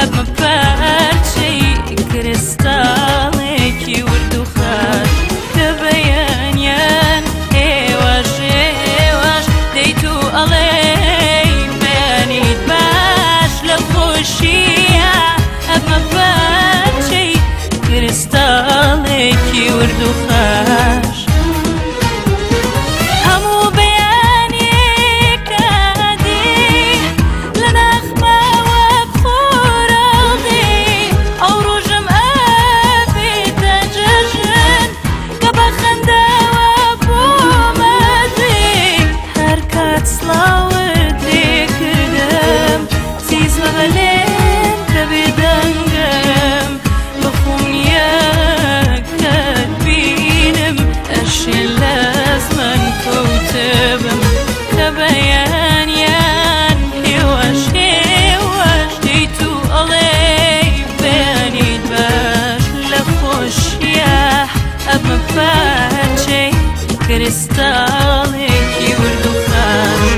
ئەبمە پارچەی کریستاڵێکی ورد و خاش. کە بەیانیان هێواش هێواش دێیت و ئەڵێی بەیانیت باش، لە خۆشییا ئەبمە پارچەی کریستاڵێکی ورد و خاش. هەموو بەیانێکە دێی لە ناخما وەک خۆراڵێ، ئەو ڕۆژەم ئەبێتە جەژن کە بە خەندەوە بۆمە دێ. هەر کات سڵاوت لێکردم زیز بە لێم کە بێدەنگم، بەخۆم نییە کەت بینم ئەشێ لە زمان کەوتبم. کە بەیانیان هێواش هێواش دێیت و ئەڵێی بەیانیت باش، لە خۆشییا ئەبمە پارچەی کریستاڵێکی ورد و خاش.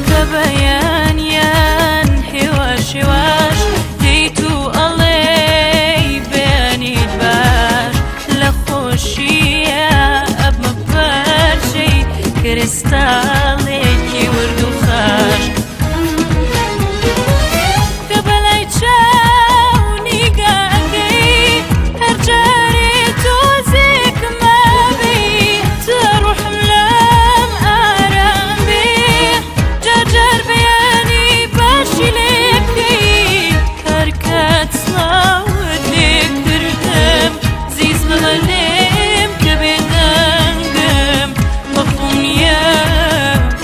کە بەیانیان هێواش هێواش دێیت و ئەڵێی بەیانیت باش، لە خۆشییا ئەبمە پارچەی کریستاڵێکی ورد و خاش. کە بەلای چاو نیگاکەی هەر جارێ تۆزێک مابێی، تا ڕۆحم لەم ئارام بێ، جار جار بەیانی باشی لێ بکەی. هەر کات سڵاوت لێکردم زیز بڵە لێم کە بێدەنگم، بەخۆم نییە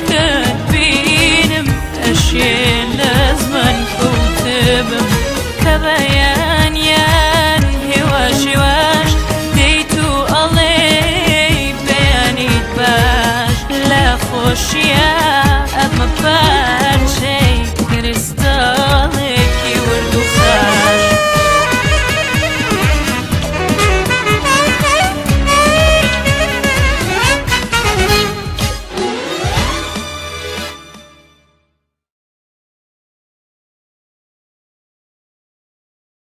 کەت بینم ئەشێ لە زمان کەوتبم. کە بەیانیان هێواش هێواش دێیت و ئەڵێی بەیانیت باش، لە خۆشییا